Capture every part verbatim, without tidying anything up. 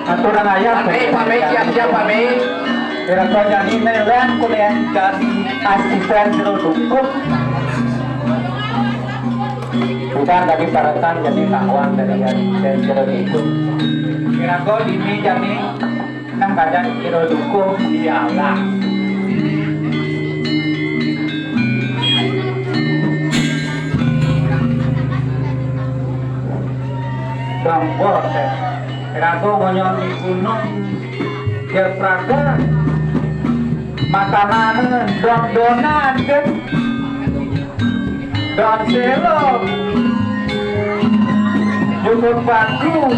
Aturan ayah. Pami, pami, siap, siap, pami. Kira-kira jadi nelan kuliah jadi asisten jero dukun. Bukan tadi paretan jadi kawan dari asisten jero dukun. Kira-kira ini jadi nang kada jero dukun dialah. Bang Bos, eh. Rago ngonyon di gunung, dia praga. Makanan don-donan, kan? Don selo. Jukut bagus.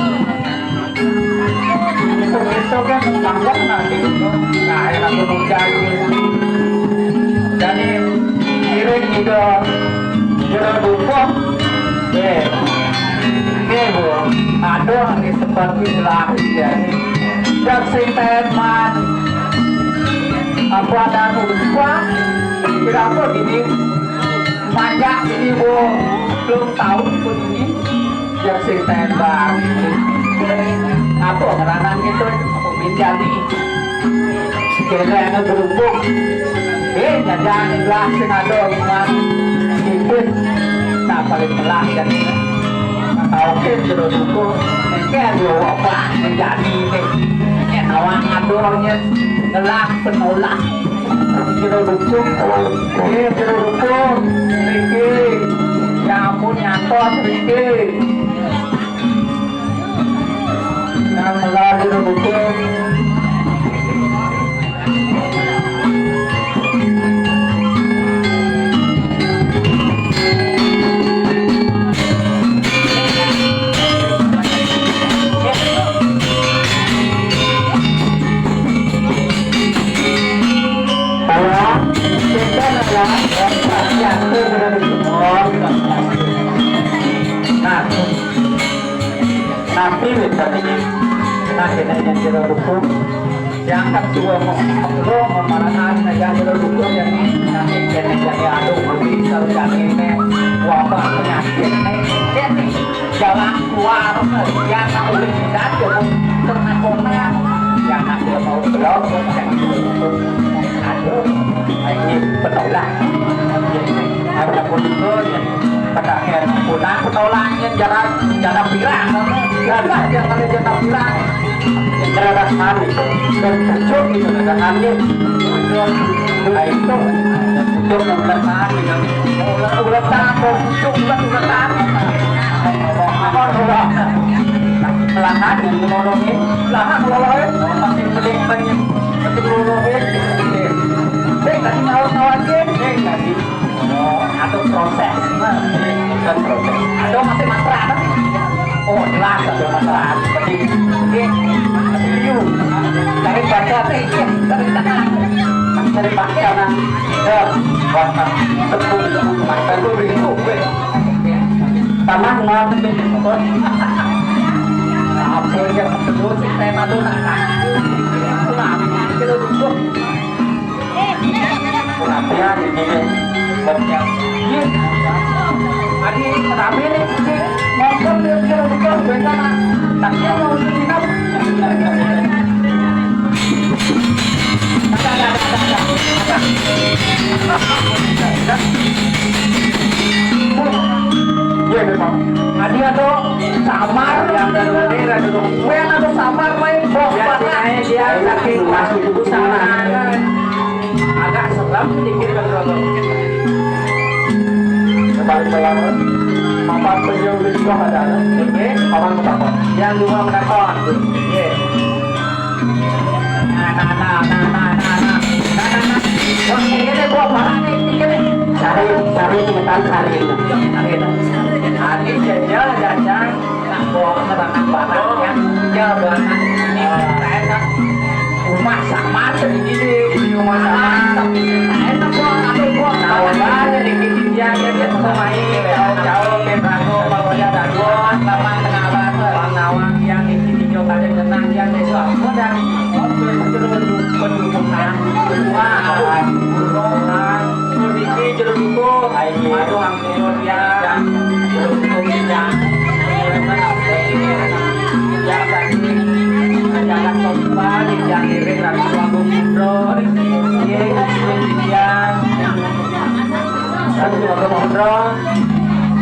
Itu, itu kan tambah nanti. Nah, yang aku mau jadi. Jadi, kirim juga jero dukun. Eh, ini, Bu. Aduh, ini sempat dibilang, ya. Jak si Teman. Apa ada lupa? Kenapa gini? Banyak ini, Bu. Belum tahu pun ini. Jak si Teman. Apa ngeranan gitu? Apa minjam nih? Kira yang berhubung. Eh, jajan ikhlas sing ada rumah. Sipit. Nah, paling telah jadi. Nah, oke, jero dukun. Nengke ada wabah menjadi nih. Nengke nawang adornya. Ngelah penolak. Jero dukun. Eh, jero dukun. Niki. Ya ampun, nyantos niki. Nang melaju betul. Bahwa kita adalah orang yang berdoa. Nah, Napi wétan iki. Nah, kéné yén jero rukun, diangkat dua mo-, lo memarani negara jero rukun yang nanti kéné jadi aduh, bisa jadi ini wabah penyakit ini. Ini jalan keluar, yang tak boleh kita, jangan pernah-pernah, yang nanti mau belok, yang aduh, ini penolak. Ada pun itu, ya. Pada akhir punah, penolaknya jalan, jalan pirang. Jalan, jalan, jalan pirang. Jalan kami. Dan tujuh itu jalan kami. Nah, itu. Tujuh bulan kami. Bulan, bulan tahun, tujuh bulan, bulan tahun. Apa, apa? Lahan yang menolongin. Lahan, menolongin. Masih pelik, pelik. Masih menolongin. Dek, tadi mau tawakin. Dek, tadi. Oh, atau proses. Nah, ini kan proses. Ada masih masalah, kan? Oh, jelas ada masalah. Jadi, ini, ini, dari baca teh, iya, dari tangan. Dari baca, nah, ya, baca, tepung, tepung, tepung, tepung, tepung. Taman, mau tepung, tepung. Apa yang perlu sih, saya malu, nah, nah. Pulang, kita duduk. Perhatian ini, ya. Iya. Tadi rame nih, sih. Nonton dia, dia, dia, dia, nah. Tapi yang mau nginep. Ada, ada, ada, ada, ada. Ada. Iya, memang. Tadi ada samar. Yang dari daerah dulu. Gue yang ada samar, main box. Ya, banget. Dia, dia, dia, masuk ke sana. Agak serem sedikit kan, Bro. Balik ke lama. Papan penjauh di sebelah ada, ada. Oke. Papan pendapat. Yang dua mendapat. Oke. Nah, nah, nah, nah, nah, nah, nah. Nah, nah, nah. Wah, ini deh, gua parah nih, ini nih. Cari, cari, cepetan cari. Cari. Tadi jajal, jajal. Nak bawa ke tanah barang, ya. Ya, barang ini, saya kan rumah sama, jadi gini. Di rumah sama. Tapi saya tak bawa, tapi bawa. Tahu banget, dikit dia, dia, dia, pemain. Jauh, jauh, ke Brago, pokoknya ada dua, sama, kenapa, Bang Nawang, yang di sini, coba, ada tenang, dia, besok. Udah, terus, terus, terus, terus, wah, burung, burung, burung, jero duko. Ayo, aduh, ampun, ya. Jero duko, ya. Ngiring Ratu Agung Putra, nggih, nggih, Ratu Agung Putra,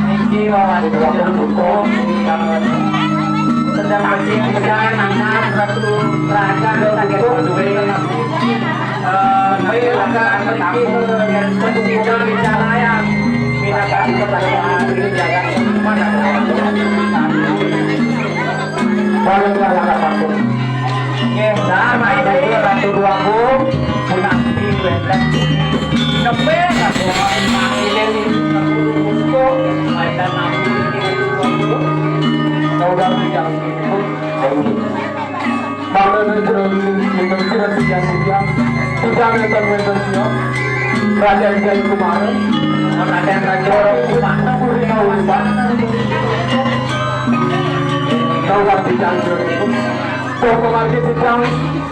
niki wawon Ratu Agung, sedang becik pisan, mangkat Ratu Raja, saking duwe, eh, mangkat mriki, Ratu Raja, minangka Ratu Raja. Paling lalaka sampun. Nggih, sampun Ratu Dwagung, punapi wénten. Nembe Ratu Pakilin, Ratu Musto, wénten napi niki Ratu Dwagung. Saudara yang ikut, ayo. Bangsa jero wénten sira siang-siang, tidak wénten wénten siang. Raden Jaya Kumara, Raden Raja Kumara, Purina Uripan. Saudara yang ikut. Kok kemarin sidang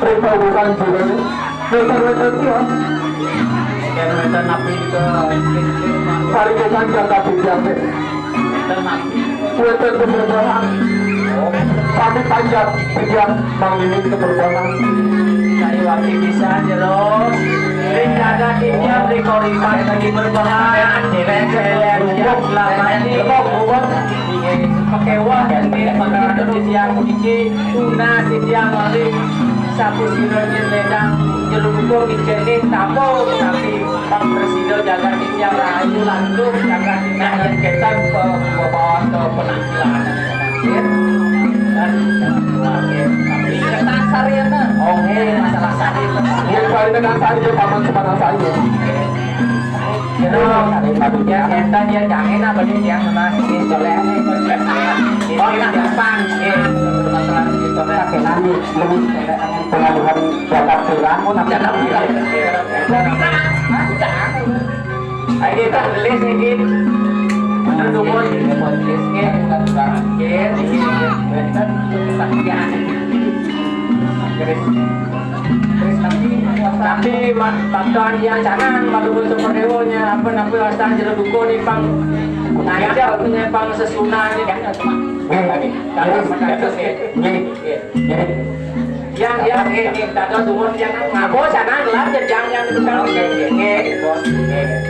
ring paurusan jero ni? Wénten-wénten siya. Wénten napi nika? Pariketan jangka panjang. Wénten napi? Wénten beberapa. Oh. Sami panjang tiang mangini keberbahagiaan. Sawiakti pisan jero. Ring jagat titiang ring Koripan lagi berbahagia. Derek-derek, lagi. Pakéweh niki, mangke titiang puniki tunas titiang malih sapasira nyen ledang jelungkung ngicenin tamu, tapi pang prasida jagat titiang rahayu langgeng jagat titiang yen kénten pe-, bebawa ke penampilan. Dan keluarga. Tapi kita sarana. Oke, masalah sari. Yen paling dengan sari, ya, paman sepanah saya. Kira, ya, kita dia jangan apa nih, yang mana ini soleh nih. Oh, iya, gampang. Iya, masalah itu. Tapi nanti, belum pengaduan zakat kurang, oh, nanti. Zakat kurang. Ayo, kita tulis nih, Din. Kita dukung. Tulis nih, kita kurang. Iya, iya. Bener, kita kerjaan. Terus. Tapi ma-, bakalan diacanan, madumun saperdewa nya, apa, napa wastan jero duko ni, pang ngajak punya pang sesunanya. Nggih, nggih. Nggih, nggih. Yang, yang, nggih, nggih, dados umur yang ngabo sana, ngelar jejang yang tukang. Nggih, nggih, nggih.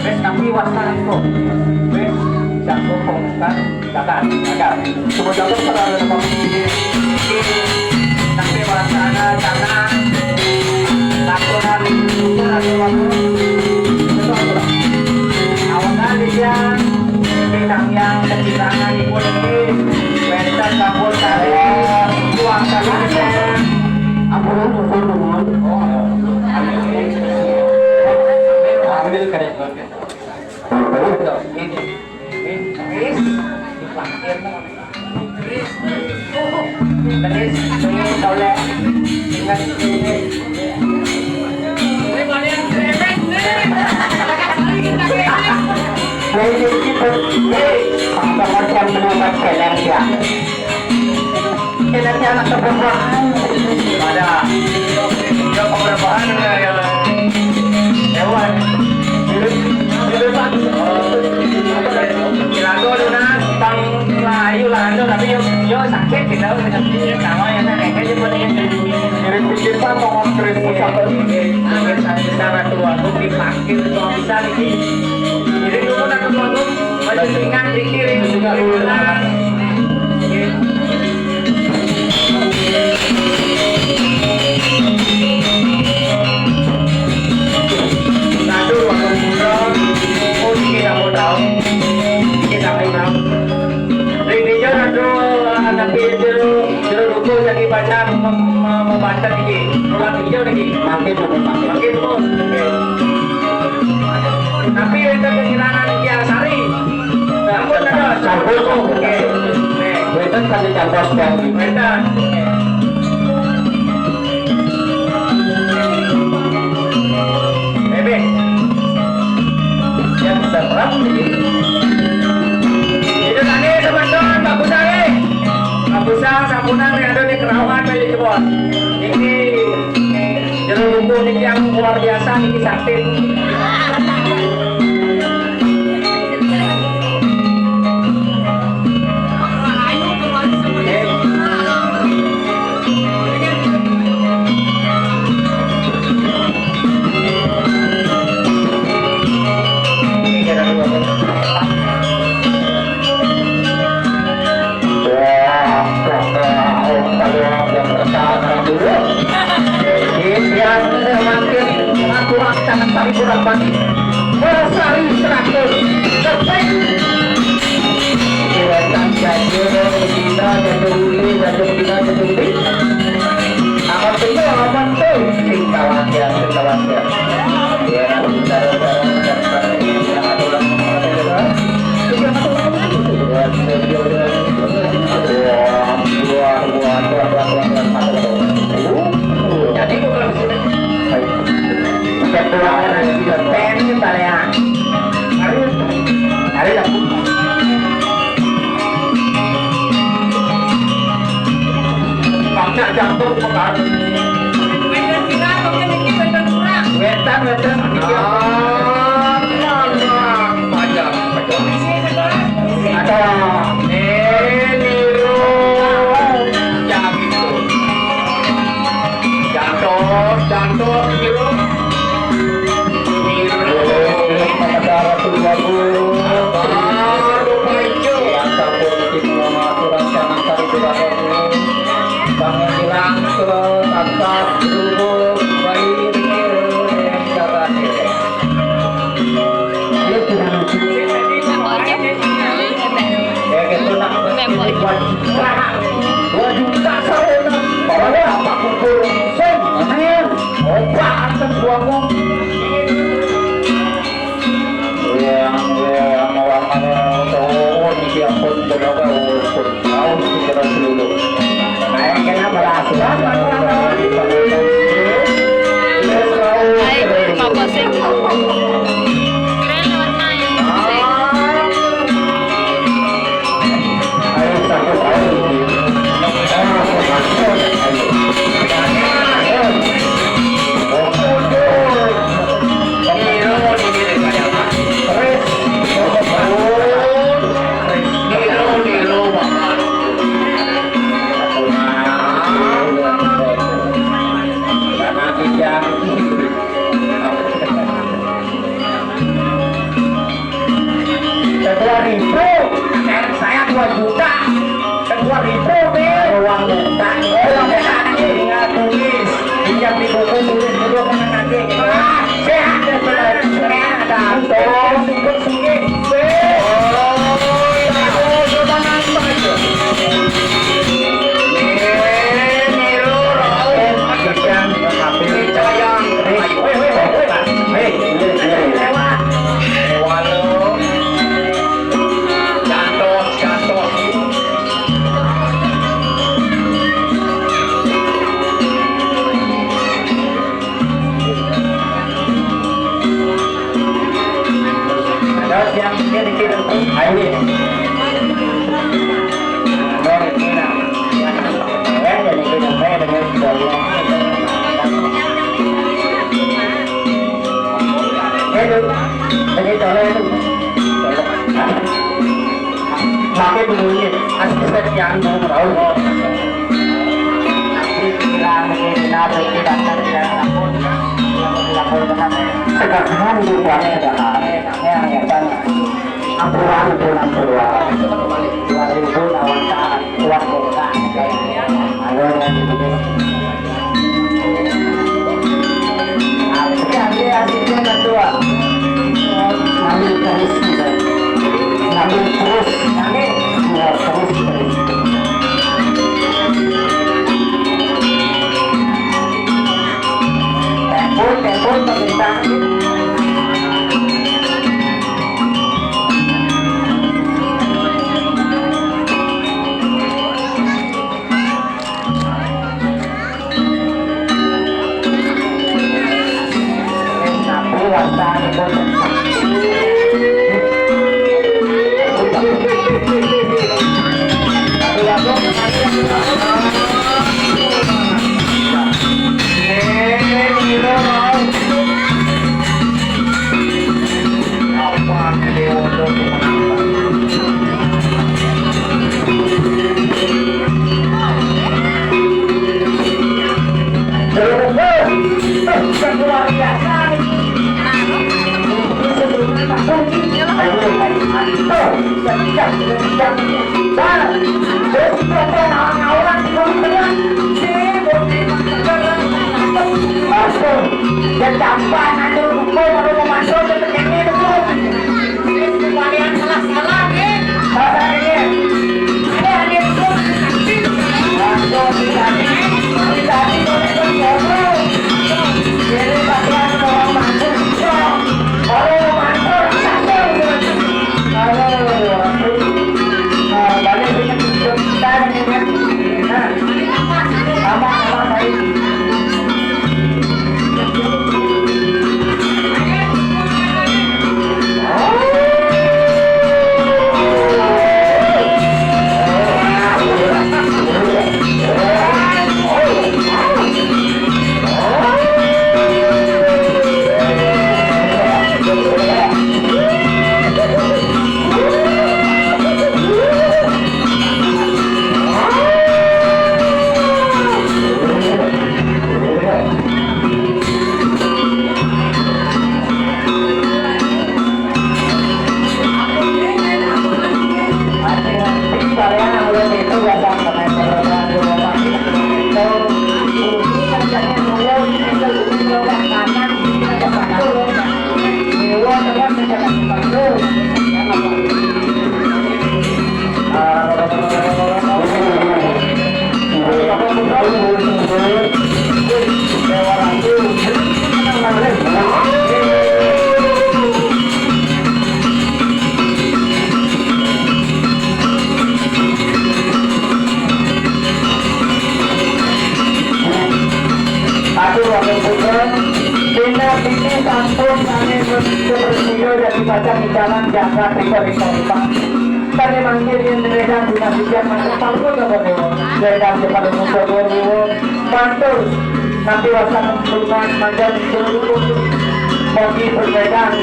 Wis tapi wastan kok. Wis jago pemungkas. Silakan, silakan. Coba jatuh pada ada tempat. Tapi wasana karena laporan syukur atau waktu. Awalan dia, kita yang kecilangan ibu ini, wénten kabur dari uang saja. Ampun, ampun, ampun. Oh, ambil. Ambil kredit. Ini. Ada. Ya, pemberapaan, ya, ya. Hewan. Di, di depan. Kira-kira lu, nah, tang Melayu lah, anu, tapi yo, yo sakit gitu. Sama ya, nah, kayak gitu, nih. Mirip bikin apa, Mas Chris? Iya, iya. Nah, biasa, biasa, ratu aku dipanggil, itu bisa, nih. Jadi, dulu, ratu aku, masih ingat, dikir, ini juga, dulu, nah. Iya. Satu, waktu putra, oh, dikit aku tahu. Dikit aku tahu. Ring dija, satu, ah, tapi jero, jero ruko jadi banyak mem-, mem-, membantu dikit. Pulang dija lagi. Makin, makin. Makin, oh. Oke. Tapi ada kehilangan Kiai Sari. Sampun ada. Sampun. Oke. Oke. Wénten Di kantor sekarang. Wétan. Bébé. Yang seram ini. Itu tadi teman-teman, Pak Pusari. Pak Pusang, sampunan yang ada di Kerawan, di Cirebon. Ini jero buku ini yang luar biasa, ini sakti. Yang semakin mengatur tangan tadi kurang bagi. Bersari seratus. Kepeng. Silakan saja kita, jatuh uli, jatuh uli, jatuh uli. Akan tinggal aman tuh. Singkawan ya, singkawan ya. Ya, sebentar, sebentar, sebentar. Jadi, ketua R S I dan P N itu tadi ya. Hari, hari Rabu. Banyak jatuh pekar. Wétan, wétan. Ah, mana? Ada. Eh, niru. Ya, gitu. Jantos, jantos, niru. Niru. Sabar, Pak Ijo. Yang sampun kita mengatur rencana tadi sudah. Pangeran ke atas dulu, baik, niru, niru. Dia sudah lucu. Ya, gitu, nak. Buat dua juta saya, nak. Bawa apa kumpul? Sing, amin. Opa, anten gua ngomong. Yang, yang, orang mana tahu, siapa yang berapa, tahu, kita dulu. Hai, Mak Bosik. Keren lewat main. Sik. Kedua ribu, saya dua juta. Kedua ribu, Bil. Uang buka. Uang buka. Ingat, tulis. Pinjam di buku, tulis dulu, mana nanti. Ah, sehat, sehat, sehat. Tuh, sungguh, sungguh. Ada yang dia dikirim pun ayo. Ada yang dikirim saya dengan suaminya. Itu, ini tolong itu. Pakai bunyi, asisten yang mau tahu. Bilang ini, bilang ini, datang, bilang lapor. Lapor dengan sekarang di kuasa dah. Yang, yang, ampuran, ampuran, ampuran. Dua ribu lawan taat, kuat, kuat. Ayo, yang ini. Nah, ini asik, asik, yang kedua. Ambil terus, ambil terus. Ambil terus, terus. Tempur, tempur, pemerintah. Bar, terus kita orang-orang di bawah tengah. Sibuk di tengah. Masuk. Dia tampak nanti rupa baru mau masuk ke tengah ni betul. Kalian salah-salah ni. Salah ni. Ada, ada betul. Masuk di tadi. Di tadi boleh berjauh. Jadi pakaian orang masuk. Kalau masuk, masuk. Kalau masuk. Nah, balik dengan kita ni kan. Nah, aman, aman, baik. Atur wakil putra, Dina Siti sampun sané bersido dadi pacang icalan jagat ring Kalipatak. Sané mangkin yén ngrereh Dina Siti macem palungguh ka Bornéo. Yén dadi palungguh ka Bornéo, mantul. Napi wastan lunas manjang jero dukun. Bagi berbedang,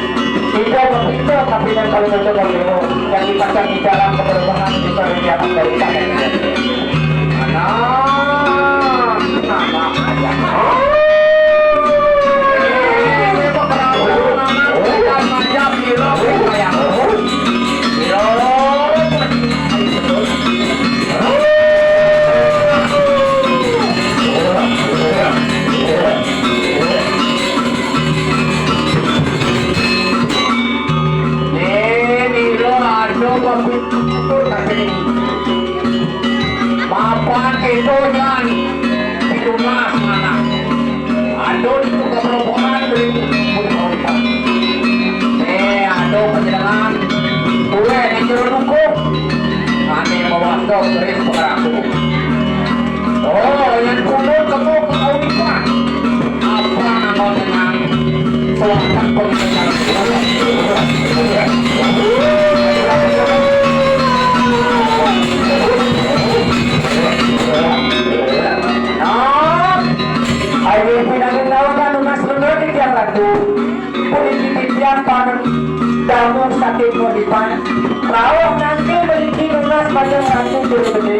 ida mepinta kapining palungguh ka Bornéo. Dadi pacang icalan kaberebahan di Kalipatak. Mapan kéto nyan pitunas manah. Aduh, itu keperobohan beli. Eh, aduh, panjenengan. Kuwe di jero dukuh. Ane mawasta keris pengeraku. Oh, yang kuno temu kauripan. Apa nama dengan Selatan pengejar. Nah, ayo pinanggih lawan Mas Lendra di tiang ratu. Puniki titiang panen damu saking Kodipan. Rauh nangkil mriki nunas majeng Ratu Jero Gedé.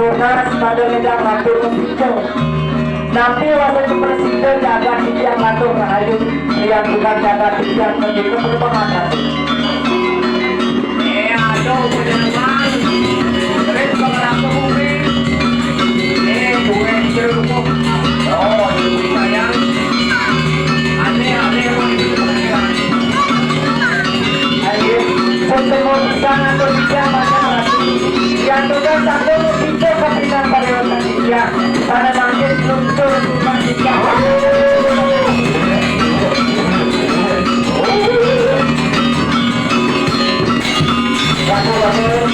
Nunas majeng Ida Ratu Kempica. Napi wasta prasida jagat titiang matur rahayu. Riantukan jagat titiang mendika perubahan Ratu. Eh, aduh, panjenengan. Terus bakal aku bumi. Eh, gue jeruk. Oh, jeruk sayang. Aneh, aneh, mau dibikin. Ayo, pertemuan sana tuh bisa macam lagi. Yang tugas satu tuh bisa kepingan pada otak dia. Pada bangkit luntur rumah dia. Waduh, waduh.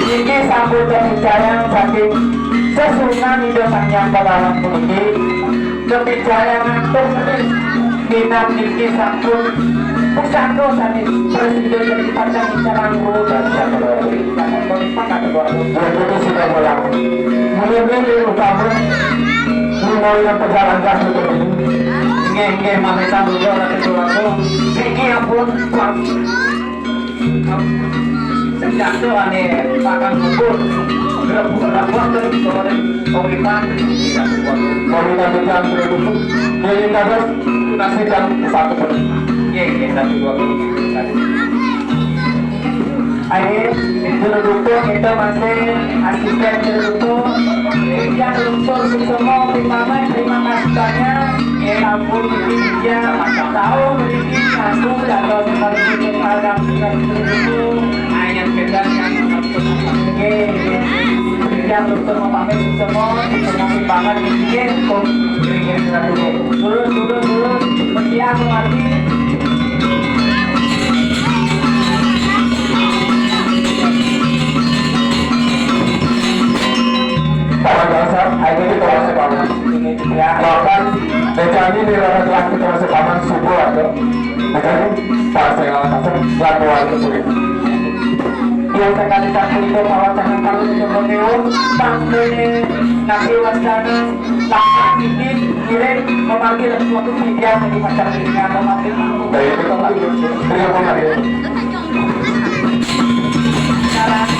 Niki sampun kapicayan saking sesuunan Ida Sang Hyang Pahlawan puniki. Kapicayan ngantos tenis. Minab niki sampun pusaka sané prasida dadi pacang icalan kula. Sampun pakat kula. Mula-mula ing utama, menawi pejalan kasuci. Nggih, nggih, mametan kula Ratu Suragung. Niki ampun, Pak. Senjata ane pakan kubur. Gelap-gelap waktu sore pemerintahan. Pemerintahan yang terus. Jadi, kados nasib yang satu pun. Nggih, nggih, satu dua puluh. Juru dukung itu masih asisten juru dukung. Yang lungsur semua terima kasih banyak. Ya ampun, ya masa tahu begini aku jatuh seperti itu pada juru dukung. Ayam kita yang Oke, yang lungsur mau pamit semua, terima kasih banget. Oke, kok kira-kira dulu. Turun, turun, turun. Seperti apa lagi? Paman Bangsa, ayo kita masuk, Paman. Ya. Bahkan, Dejani di Rara Telah kita masuk, Paman, subuh atau Dejani, pas saya ngalasan, lakukan itu. Yang sekali satu itu, Paman, jangan terlalu jempol, Bang. Nanti wacana, lakukan ini, kirim, memanggil suatu media, jadi macam ini, atau mati. Baik, itu, Pak. Terima kasih. Sekarang,